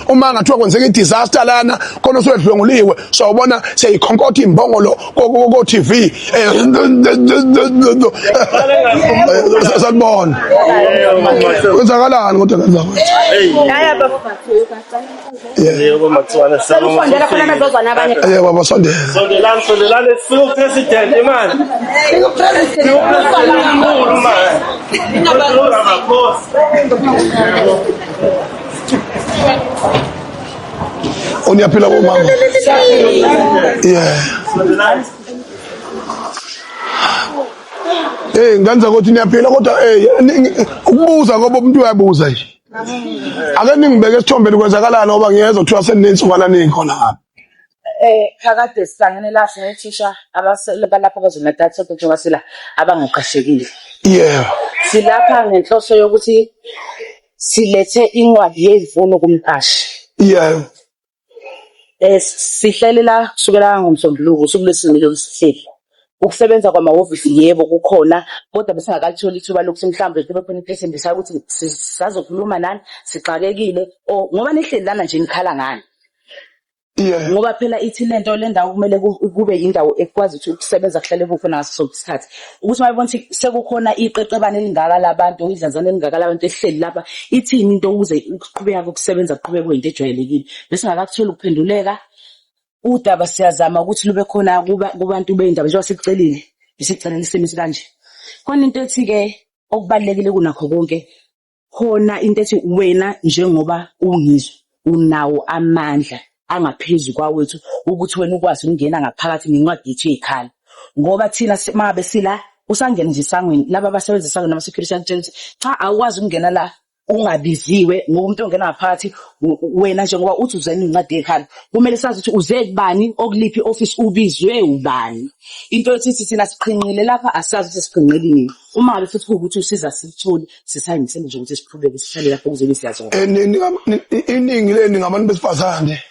Uma ngathiwa kwenzeka i-disaster lana khona usuwedlwenguliwe, sawubona seyikhonkotha imbongolo ko-TV. Sanibona, kwenzakalani kodwa ngenzako? Yebo Mathiwane. Usondela khona bezozwana abanye. Yebo basondela. Sondelani, sondelani, sifika upresident man. Sifika upresident omkhulu man. Ramaphosa. Uniyaphila bomama? Yeah. Sondelani. Eh ngenza ukuthi niyaphila kodwa eh ukubuza ngoba umuntu uyabuza nje. Ake ningibeke esithombeni, kwenzakalani ngoba ngiyezwa kuthiwa seninsukwana nikhona ngapha. Phakade sihlangene la sinothisha abasele balapha KwaZulu-Natal sonke njengoba sila abangaqashekile. Silapha ngenhloso yokuthi silethe incwadi yemvuno kumqashi. Sihlele la kusukela ngoMsombuluko, usuku lwesine lolu sihleli. Ukusebenza kwamahhovisi yebo kukhona, kodwa besingakalitholi ithuba lokuthi mhlawumbe kube khona into esithembisayo ukuthi sisazokhuluma nani, sixakekile or ngoba nihleli lana nje nikhala ngani. Ngoba phela ithi lento le ndawo kumele kube indawo ekwazi ukuthi ukusebenza kuhlale kukhona ngaso sonke isikhathi. Ukuthi uma bebona ukuthi sekukhona iqeqebane elingaka labantu, idlanzana elingaka labantu elihleli lapha, ithini into ukuze ukuqhubeka kokusebenza kuqhubeke kuyinto ejwayelekile. Besingakakutholi ukuphenduleka. Udaba siyazama ukuthi lube khona kubantu bey'ndaba njengoba sikucelile, besicelele isimo esikanje. Khona into ethi-ke okubalulekile kunakho konke, khona into ethi wena njengoba ungizwa unawo amandla angaphezu kwawethu ukuthi wena ukwazi ukungena ngaphakathi ngencwadi yethu yey'khalo. Ngoba thina uma ngabe sila usangena nje esangweni, laba abasebenza esangweni ama-security akutshela ukuthi cha, awukwazi ukungena la ungabiziwe, ngoba umuntu ongena ngaphakathi wena njengoba uthi uze nencwadi yekhalo, kumele sazi ukuthi uze kubani, okuliphi i-ofisi, ubizwe ubani. Into yokuthi thina siqhinqile lapha asazi ukuthi siqhinqile nini. Uma ngabe futhi kuwukuthi usiza sikutholi, sisayimisele nje ukuthi siqhubeke sihlale lapho kuze kube siyazona. Iningi leni ngabantu besifazane.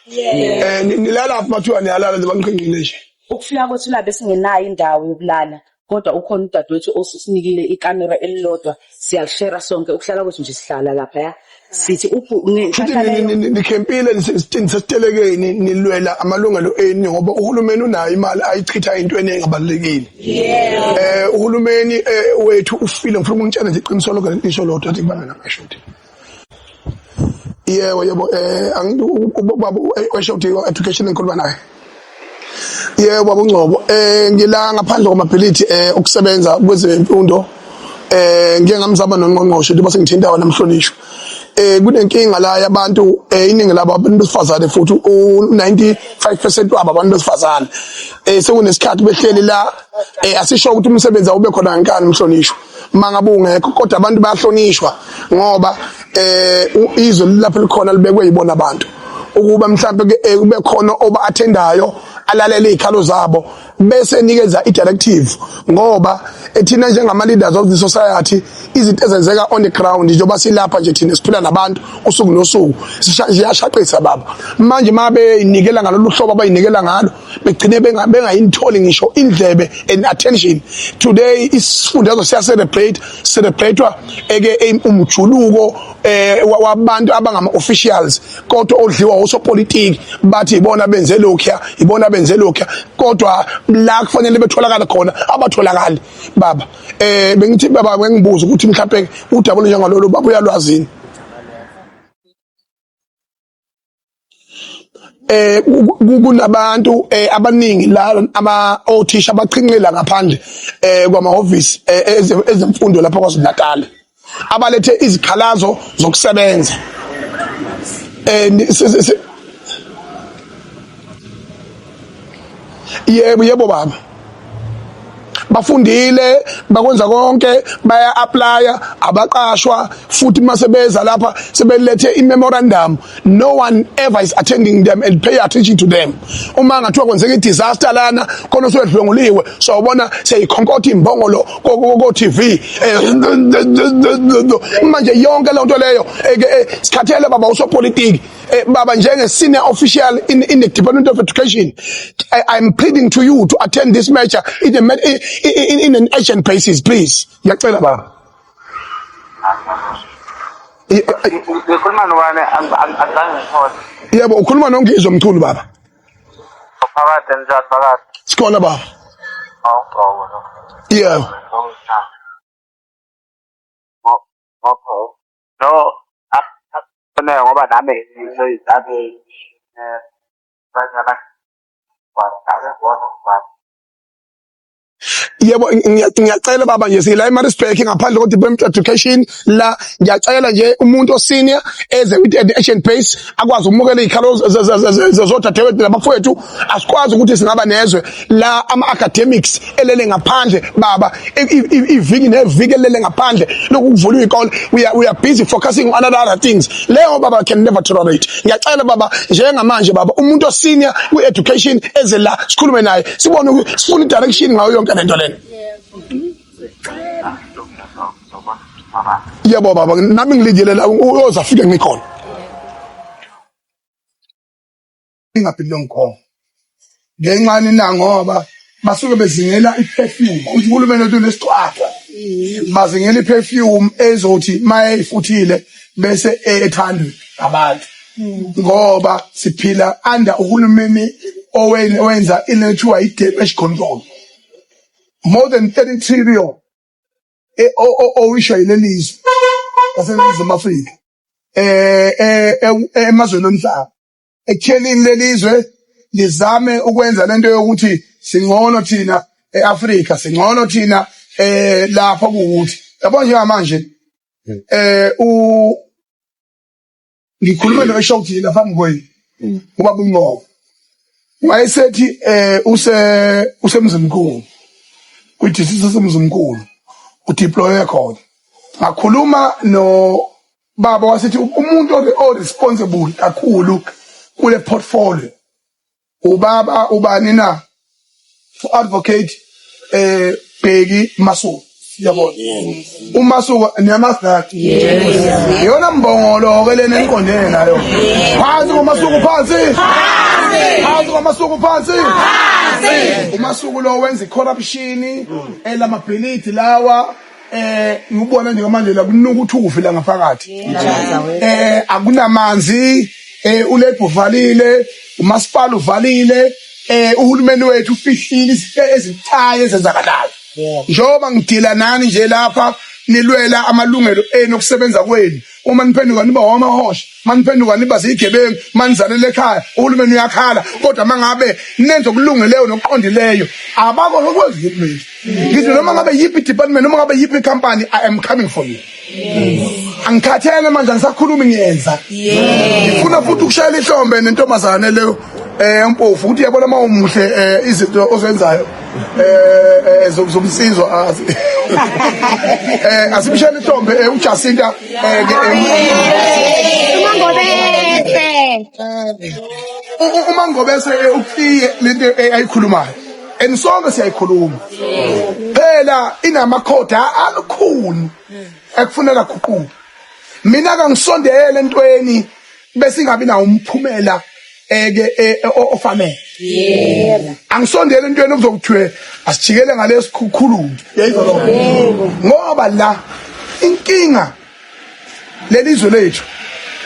Nilala phi mathiwa niyalala nje baniqhinqile nje? Ukufika kwethu la besingenayo indawo yokulala, kodwa ukhona udadewethu osisinikile ikamera elilodwa, siyalishera sonke. Ukuhlala kwethu nje sihlala laphaya, sithi uphu Futhi ngenhlanhla leyo. Nikhempile nisesitelekeni nilwela amalungelo enu ngoba uhulumeni unayo imali ayichitha entweni engabalulekile. Uhulumeni wethu ufile, ngifuna ukunitshela nje iqiniso lokho lisho lodwa ukuthi kubana namashoti. Yebo yebo, angithi ubaba weshoti education engikhuluma naye. Yebo baba uNgcobo, ngila ngaphandle kwamabhilidi okusebenza kwezemfundo, ngike ngamzama nongqongqoshe njengoba sengithinta wena mhlonishwa. Kunenkinga la yabantu, iningi labo abantu besifazane, futhi u-95% wabo abantu besifazane. Sekunesikhathi behleli la, asisho ukuthi umsebenzi awube khona ngenkani mhlonishwa mangabe ungekho, kodwa abantu bayahlonishwa ngoba izwe lapho likhona libekwe yibona abantu ukuba mhlambe ke kube khona oba attendayo alalele izikhalo zabo bese enikeza i-directive, ngoba thina njengama leaders of the society izinto ezenzeka on the ground njengoba silapha nje thina siphila nabantu usuku nosuku ziyashaqisa baba. Manje mabeyinikela ngalolu hlobo abayinikela ngalo, begcine bengayitholi ngisho indlebe and attention. Today isifundazwe siya celebrate, celebratewa eke umjuluko wabantu abangama officials, kodwa odliwa osopolitiki, bathi ibona benze lokhuya, ibona benze lokhuya, kodwa la kufanele betholakala khona abatholakali baba. Bengithi baba ngibuza ukuthi mhlawumbe udaba olunjengalolu baba uyalwazini? Kunabantu abaningi la ama othisha abaqhinqila ngaphandle kwamahhovisi ezemfundo lapha KwaZulu Natal, abalethe izikhalazo zokusebenza. Yebo yebo baba, bafundile, bakwenza konke, baya applya, abaqashwa, futhi mase beza lapha sebelethe i-memorandum, no one ever is attending them and pay attention to them. Uma ngathiwa kwenzeka i-disaster lana khona usuwedlwenguliwe, sawubona seyikhonkotha imbongolo ko-TV. Manje yonke loo nto leyo, sikhathele baba usopolitiki. Baba, njenge senior official in the Department of Education, I'm pleading to you to attend this matter in an urgent basis, please. Ngiyacela baba. Ngikhuluma nobani angizange ngithole. Yebo, ukhuluma noNgizwe Mchunu baba. Phakade njani phakade? Sikhona baba. Awugqoko lo. Yebo. Okay. No, akufanele ngoba nami ngizoyizame eh banyana Yebo, ngiyacela baba nje sila eMaritzburg ngaphandle ko Department of Education la, ngiyacela nje umuntu osenior eze with the action base akwazi ukumukela izikhalo zodadewethu nabafowethu. Asikwazi ukuthi singaba nezwe la ama academics elele ngaphandle baba, iviki neviki elele ngaphandle lokhu kuvulwa izikole. We are busy focusing on other things. Leyo baba can never tolerate. Ngiyacela baba, njengamanje baba, umuntu osenior kwi education eze la sikhulume naye, sibone ukuthi sifuna i-direction ngayo yonke lento lena. Yebo baba, nami ngilindile la uyoze afike ngikhona. Ingaphili ngikhona ngenxani na ngoba basuke bezingela i-perfume, uthi uhulumeni wethu unesicwathwa, bazingela i-perfume ezothi mayeyifuthile bese ethandwe abantu, ngoba siphila under uhulumeni owenza into ethiwa i-damage control, more than 30 trillion owisha yilelizwe laseNingizimu Afrika emazweni omhlaba ekuthenini lelizwe lizame ukwenza lento yokuthi singcono thina eAfrika, singcono thina lapha, kuwukuthi yabo njengamanje u ngikhuluma no Shokhi lapha phambi kwenu, ubaba uNgcobo wayesethi use usemzimkhulu kwi-district sasemzimkhulu, udeploye khona. Ngakhuluma no baba wasithi umuntu o-responsible kakhulu kule portfolio ubaba ubani na, advocate Bheki Masuku. Siyabona uMasuku, niyamazi nathi, iyona mbongolo ke lena eniqondene nayo. Phansi koMasuku, phansi, phansi koMasuku, phansi uMasuku lo wenza i-corruption elamabhilidi lawa. Ngikubona nje manje la kunuka uthuvi la ngaphakathi, akunamanzi, ulebhu uvalile, umasipala uvalile, uhulumeni wethu ufihlile izinto ezibucayi ezenzakalayo. Njengoba ngidila nani nje lapha, nilwela amalungelo enu okusebenza kwenu, uma niphenduka niba wamahosha, maniphenduka niba ziyigebengu, manizalela ekhaya uhulumeni uyakhala, kodwa mangabe nenza okulungileyo nokuqondileyo abakho okwenza uhulumeni. Ngithi noma ngabe yiphi department, noma ngabe yiphi company, I am coming for you. Angikhathele manje, angisakhulumi, ngiyenza. Ngifuna futhi ukushayela ihlombe nentombazane leyo mpofu, ukuthi yabona uma umuhle izinto ozenzayo zomsizwa azi asimshayele ihlombe uJacinta uMangobese. uMangobese ukliye lento ayikhulumayo and sonke siyayikhuluma phela, inamakhodi alukhuni ekufuneka guquke. Mina kangisondele entweni bese ingabi nawo umphumela eke ofanele. Angisondele entweni okuzokuthiwe asijikele ngalesikhulume, yayizwa lokho, ngoba la inkinga lelizwe lethu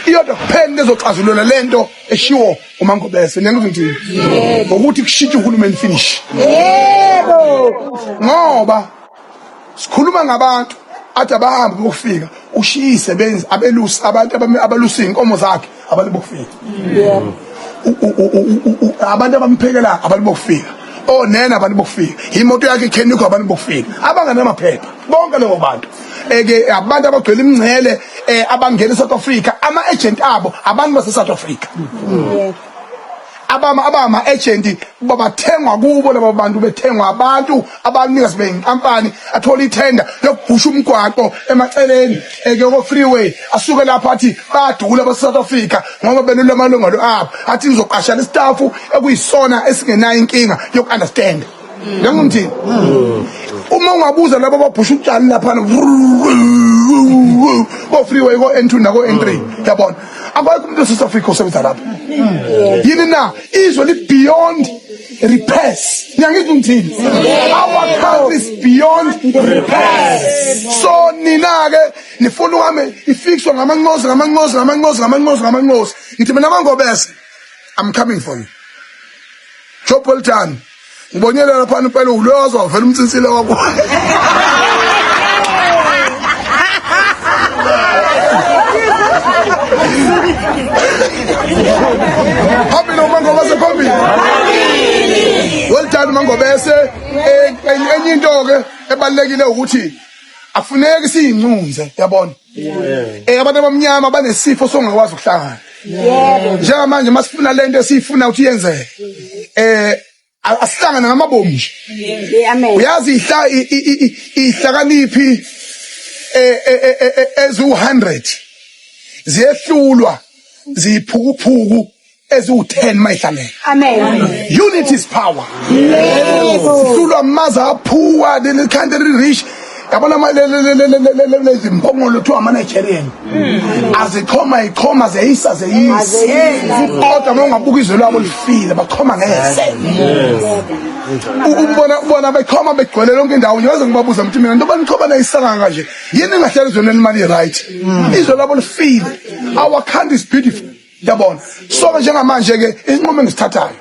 iyodwa kuphela into ezoxazulula lento eshiwo uMangobese. Niyangizwa ngithini? Ngokuthi kushintshe uhulumeni, finish. Yebo. Ngoba sikhuluma ngabantu athi abahambi bokufika, ushiye isebenzi, abelusi, abantu abalusa iy'nkomo zakhe, abantu bokufika, abantu abamphekela, abantu bokufika, onena, abantu bokufika, imoto yakhe ikhenikho, abantu bokufika abangenamaphepha, bonke labo bantu eke abantu abagcwele imingcele abangena eSouth Africa, ama agent abo abantu base South Africa, abama agent babathengwa kubo laba bantu, bethengwa abantu abanikazi benkampani, athola ithenda lokubhusha umgwaqo emaceleni eke ko freeway, asuke lapha athi bayadukula base South Africa ngoba belula amalungelo abo, athi ngizoqasha lestaff ekuyisona esingenayo inkinga yoku understand. Ngiyangithini uma ungabuza labo ababhusha utshani lapha ko freeway, ko N2 nako N3, yabona. Akekho umuntu eSouth Africa osebenza lapho. Yini na? Izwe li beyond repairs. Niyangizwa ngithini? Our country is beyond repairs. So nina ke nifuna uhambe ifixwe ngamanqozi ngamanqozi ngamanqozi ngamanqozi ngamanqozi. Ngithi mina mangobese I'm coming for you. Job well done. Ngibonile lapha impela ulozo wavela umtsinsile wakho. Phambili uMangobese phambili. Well done Mangobese. Eh, enye into ke ebalekile ukuthi afuneki siyinqunze yabona. Eh abantu abamnyama banesifo songakwazi ukuhlangana. Yebo. Njengamanje masifuna lento esiyifuna ukuthi yenzeke. Eh asihlangane ngamabomu nje. Amen. Uyazi ihla ihlakaniphi eh, eh, eh, eziwu 100 ziyehlulwa ziyiphukuphuku eziwu-10 mayihlangene. Amen. Unity is power. Yebo. Sihlulwa amazi aphuwa the country rich. Yabona lezi mpongolo kuthiwa ama-Nigerian. Azichoma ichoma zeyisa zeyisa. Kodwa uma ungabuka izwe lwabo lifile bachoma ngeze. Ubona ubona bechoma begcwele lonke indawo nje ngibabuza ukuthi mina ntoba nichoma nayisanga kanje. Yini engahlala ezweni lemali right? Izwe labo lifile. Our country is beautiful. Yabona. So njengamanje ke isinqumo engisithathayo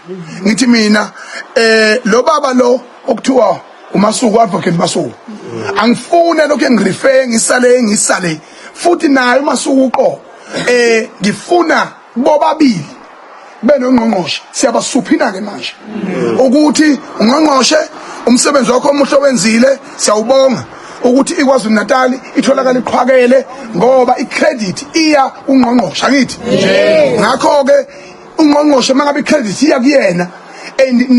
ngithi mina eh lo baba lo okuthiwa uMasuku advocate Masuku angifune lokho engirefer ngisale ngisale futhi naye uMasuku uqo eh ngifuna bobabili benongqongqoshe siyabasuphina ke manje ukuthi ungqongqoshe umsebenzi wakho omuhle owenzile siyawubonga ukuthi iKwaZulu Natal itholakala iqhwakele ngoba icredit iya ungqongqoshe angithi ngakho ke ungqongqoshe mangabe icredit iya kuyena and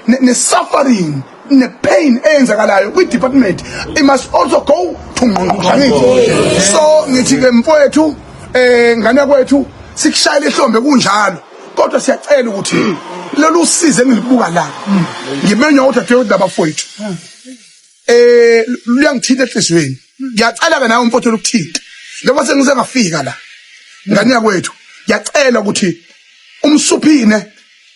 ne suffering ne pain eyenzakalayo kwi department it must also go to ngqongqoshe angithi so ngithi ke mfowethu eh ngane kwethu sikushayela ihlombe kunjalo kodwa siyacela ukuthi lolu size engilibuka la ngimenywa udadewethu nabafowethu eh luyangithinta enhliziyweni ngiyacela ke nawe mfowethu lokuthinta njengoba sengize ngafika la ngane yakwethu ngiyacela ukuthi umsuphine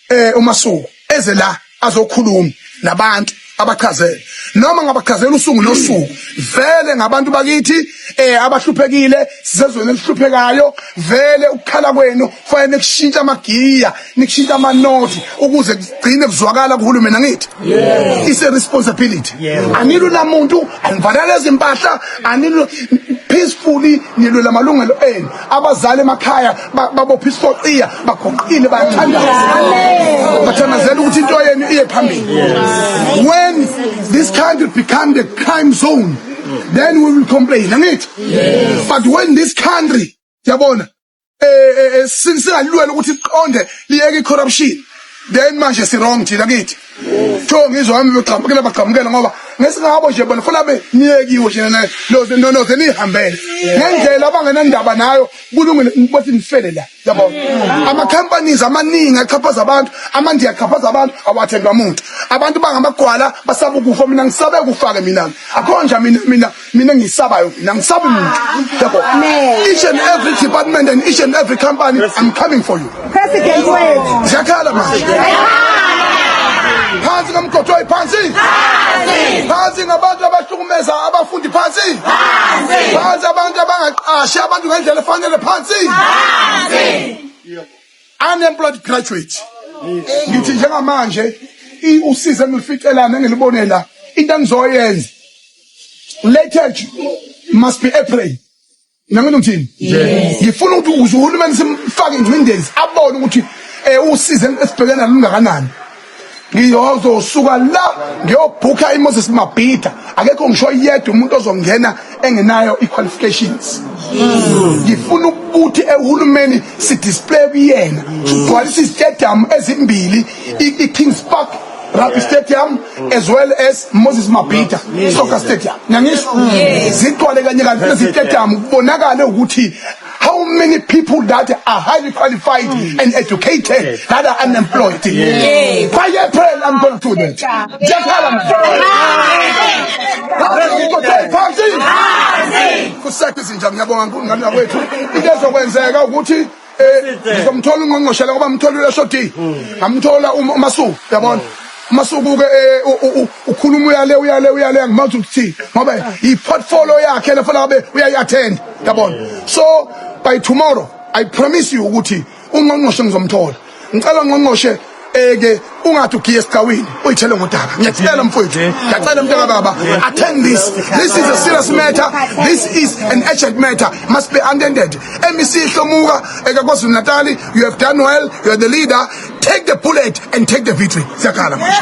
eh uMasuku eze la azokhuluma nabantu abachazele noma ngabachazela usuku nosuku vele ngabantu bakithi eh abahluphekile sisezweni elihluphekayo vele ukukhala kwenu kufanele nikushintshe amagiya nikushintshe amanothi ukuze kugcine kuzwakala kuhulumeni angithi it's a responsibility anilwi namuntu anivalele izimpahla anilwi peacefully nilwela amalungelo enu abazali emakhaya babopha isifoqiya baguqile bayathandaza bathandazela ukuthi into yenu iye phambili when this country become the crime zone then we will complain angithi but when this country yabona eh, eh, eh singalwela ukuthi siqonde liyeke i-corruption then manje si wrong thina kithi kuthiwa ngizwa wami begqamukela bagqamukela ngoba ngesingabo nje bona funa be niyekiwe nje no no no nihambele ngendlela abangenandaba nayo kulungile bathi nifele la yabo ama companies amaningi achaphaza abantu amandiya achaphaza abantu awathengwa muntu abantu bangamagwala basaba ukufa mina ngisabe kufake mina akho nje mina mina mina ngisabayo mina ngisabi muntu yabo each and every department and each and every company I'm coming for you President wethu ziyakhala manje phansi ngomgqotho phansi phansi ngabantu abahlukumeza abafundi phansi phansi abantu abangaqashi abantu ngendlela efanele phansi unemployed graduate ngithi njengamanje usize engilificelana engilibone la into engizoyenza latex must be April Nangini ngithini? Ngifuna ukuthi ukuze uhulumeni simfake ingcindezi abone ukuthi eh usize esibhekene nalo lungakanani. Ngiyozosuka la ngiyobhukha iMoses Mabhida akekho ngisho yedwa umuntu ozongena engenayo i-qualifications. Ngifuna ukuthi ehulumeni si display kuyena sigcwalise izitedium ezimbili i-Kings Park Rugby Stadium as well as Moses Mabhida Soccer Stadium. Ngiyangisho zigcwale kanye kanye lezi stadium kubonakale ukuthi how many people that are highly qualified and educated that are unemployed. Yes. By April I'm going to do that. Ngiyakhala manje. Phansi. Kusekho izinja ngiyabonga nkulu ngane yakwethu. Into ezokwenzeka ukuthi Ngizomthola ungqongqoshe la ngoba ngimthola uSOD. Ngamthola uMasuku, yabona. UMasuku ke ukhuluma uyale uyale uyale, angimazi ukuthi ngoba i-portfolio yakhe le fanele abe uyayi-attend, yabona. So by tomorrow I promise you ukuthi ungqongqoshe ngizomthola. Ngicela ngqongqoshe eke ungathi ugiye esigcawini uyithele ngodaka. Ngiyacela mfowethu, ngiyacela mntaka baba, attend this. This is a serious matter. This is an urgent matter, must be attended. MEC Hlomuka eka KwaZulu Natal, you have done well, you are the leader. Take the bullet and take the victory. Siyakhala manje.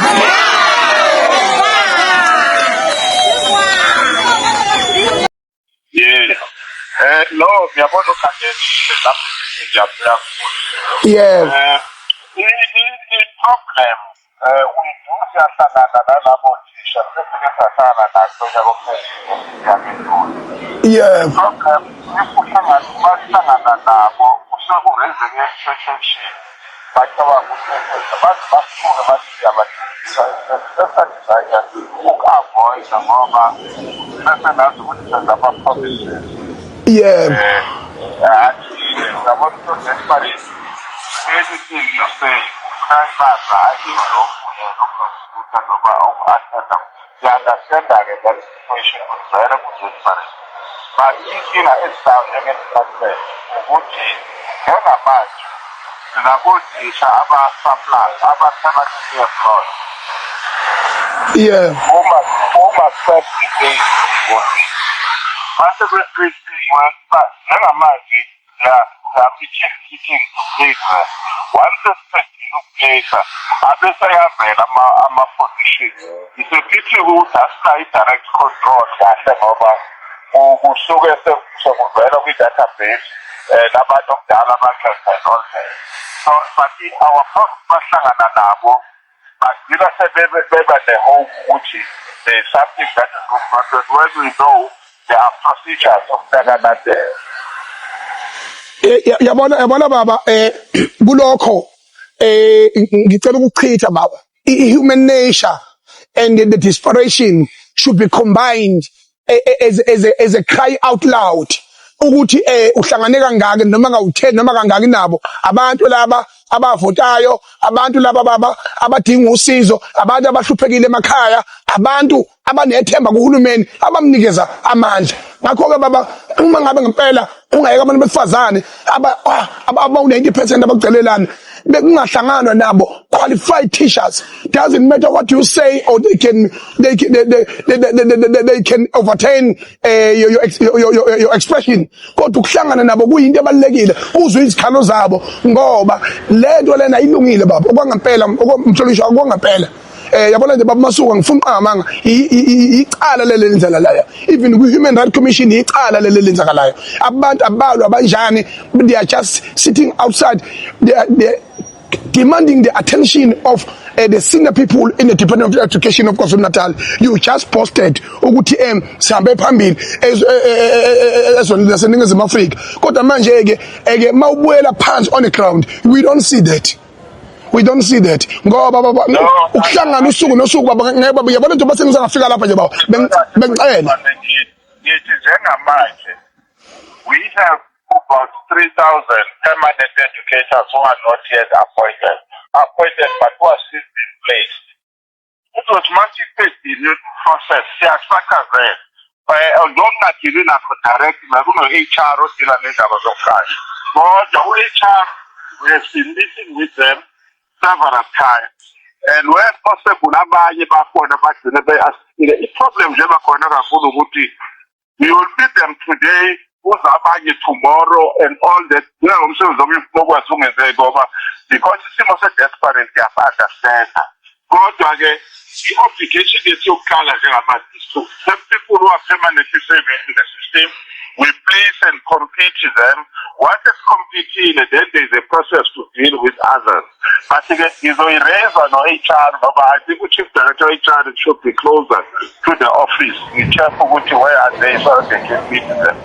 Yeah. No, ngiyabona uKhanyeni lapho, ngiyabuya. Yebo. I-problem we do, siyahlangana nalabo thisha, sesike sahlangana naso nyaka ophela. Problem, if uhlangana bahlangana nabo kusuke kungenzeke situation, bacabanga ukuthi baze basuke bathi siyabathisa, sesajaya uku-avoida ngoba bese nazi ukuthi senza ama-promises. Athile, uyabona ukuthi desperate, anything you say ufuna ibamba ayilokhu yena ukuzosutha noma uku-attenda. Siya-understanda-ke that situation ukuthi vele ku-desperate, but inkinga esinayo njenge-department ukuthi njengamanje sinabothisha aba-surplus, aba-permanently employed. Uma first day mase kwe-three, njengamanje siyaphi-meeting to place them. Once sesiqedile ukuplacea, abese ayavela ama-positions. Isephithi ukuthi asinayo i-direct control kahle ngoba kusuke sekuvela kwi-database labantu okudala abakhetha and all that. So but our bahlangana nabo bagcina sebeba ne-hope ukuthi there is something that is going on when we know there are procedures okuhlangana there. Yabona baba, kulokho ngicela ukuchitha baba, i-human nature and the desperation should be combined as a cry out loud ukuthi uhlangane kangaki noma ngawu10 noma kangaki nabo abantu laba abavotayo, abantu laba baba abadinga usizo, abantu abahluphekile emakhaya, abantu abanethemba kuhulumeni abamnikeza amandla. Ngakho-ke baba, uma ngabe ngempela ungayeka abantu besifazane abawu-90% abakucelelana bekungahlanganwa nabo, qualified teachers, doesn't matter what you say or they can overturn your expression, kodwa ukuhlangana nabo kuyinto ebalulekile, uzwe izikhalo zabo, ngoba lento lena ilungile baba okwangempela, okomhlonishwa okwangempela. Yabona nje baba Masuka, ngifuna uqamanga icala leli lenzakalayo, even ku Human Rights Commission icala leli lenzakalayo. Abantu abalwa abanjani? They are just sitting outside, they are demanding the attention of the senior people in the Department of Education of KwaZulu-Natal. You just posted ukuthi sihambe phambili ezweni laseNingizimu Afrika, kodwa manje ke eke mawubuyela phansi on the ground, we don't see that, we don't see that, ngoba baba ukuhlangana usuku nosuku baba ngeke baba. Yabona nje base ngizangafika lapha nje baba, bengicela. Ngithi njengamanje we have about 3,000 permanent educators who are not yet appointed but who are still in place. Kuzothi manje iqedile process, siyasakazela ngokungadili nakho direct, nakuno-HR odila nendaba zokuqasha, kodwa u-HR, we have been meeting with them several times and where possible abanye bakhona bagcine be-assistile. I-problem nje bakhona kakhulu ukuthi you will meet them today, kuze abanye tomorrow and all that. Njengomsebenzi omunye okwazi ungenzeki ngoba because isimo se-desperate, siyasi-understanda, kodwa-ke i-obligation yethu yokuqala njengamanje is to have people who are permanently serving in the system. We place and complete them. Once it's completed, then there is a process to deal with others. But-ke ngizoyi-raise no-HR ngoba I think u-chief director we-HR should be closer to the office. Ngi-check ukuthi where are they so that they can meet them.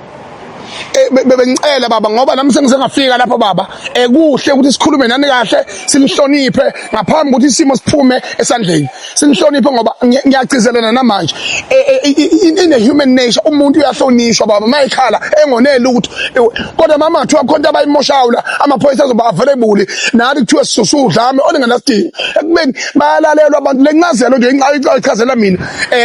Eh, bebengicela baba ngoba nami sengize ngafika lapho baba ekuhle ukuthi sikhulume nani kahle sinihloniphe ngaphambi ukuthi isimo siphume esandleni sinihloniphe ngoba ngiyagcizelela namanje eh, eh, in a human nature umuntu uyahlonishwa baba mayekhala engonele lutho kodwa mama kuthiwa khona abayimoshayo la amaphoyisa azoba available nathi kuthiwa sisusa udlame olungenasidingo ekubeni bayalalelwa abantu le ncazelo nje ichazela mina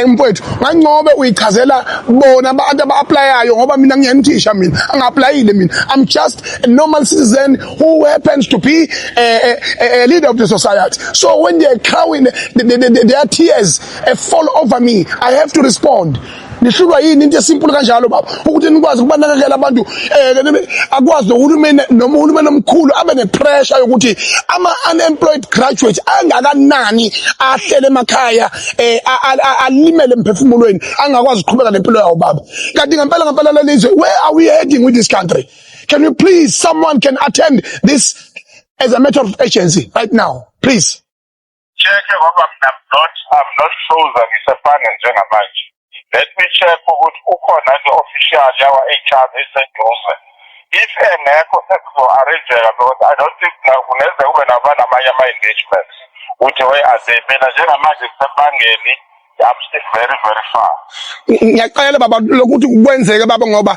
um mfowethu ngancobe uyichazela bona abantu aba-aplayayo ngoba mina ngiyemthisha mina angi-aplayile mina I'm just a normal citizen who happens to be a, a, a leader of the society so when they're crying their tears fall over me I have to respond nihlulwa yini into esimple kanjalo baba ukuthi nikwazi ukubanakekela abantu eh akwazi nohulumeni noma uhulumeni omkhulu abe nepressure yokuthi ama unemployed graduates angakanani ahlele emakhaya eh alimele emphefumulweni angakwazi ukuqhubeka nempilo yawo baba kanti ngempela ngempela lelizwe where are we heading with this country can you please someone can attend this as a matter of urgency right now please Check ngoba mina I'm not sure ngisefana njengamanje. Let me check ukuthi ukhona nje official yawa HR eseduze. If engekho sekuzo-arrangeka because I don't think kungenzeka kube nabanamanye ama-engagements ukuthi where are they. Mina njengamanje ngisempangeni, I'm still very very far. Ngiyacela baba lokuthi kwenzeke baba ngoba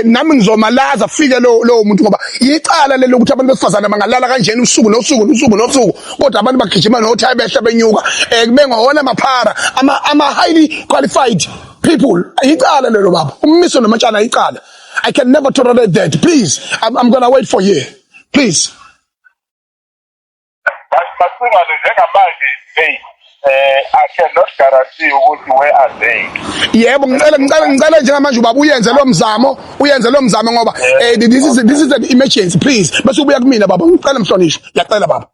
nami ngizomalaza afike lo lo muntu ngoba yicala lelo ukuthi abantu besifazane bangalala kanjena usuku nosuku nosuku nosuku kodwa abantu bagijima nothayi behla benyuka kube ngowona maphara ama highly qualified people. Yicala lelo baba, ummiso nomatshana yicala. I can never tolerate that. Please, I'm going to wait for you, please. Masingane njengamanje, hey, I cannot guarantee ukuthi where are they. Yebo, ngicela njengamanje ubaba uyenze lo mzamo, uyenze lo mzamo ngoba this is an emergency, please. Bese ubuya kumina baba, ngicela mhlonishwa, ngiyacela baba.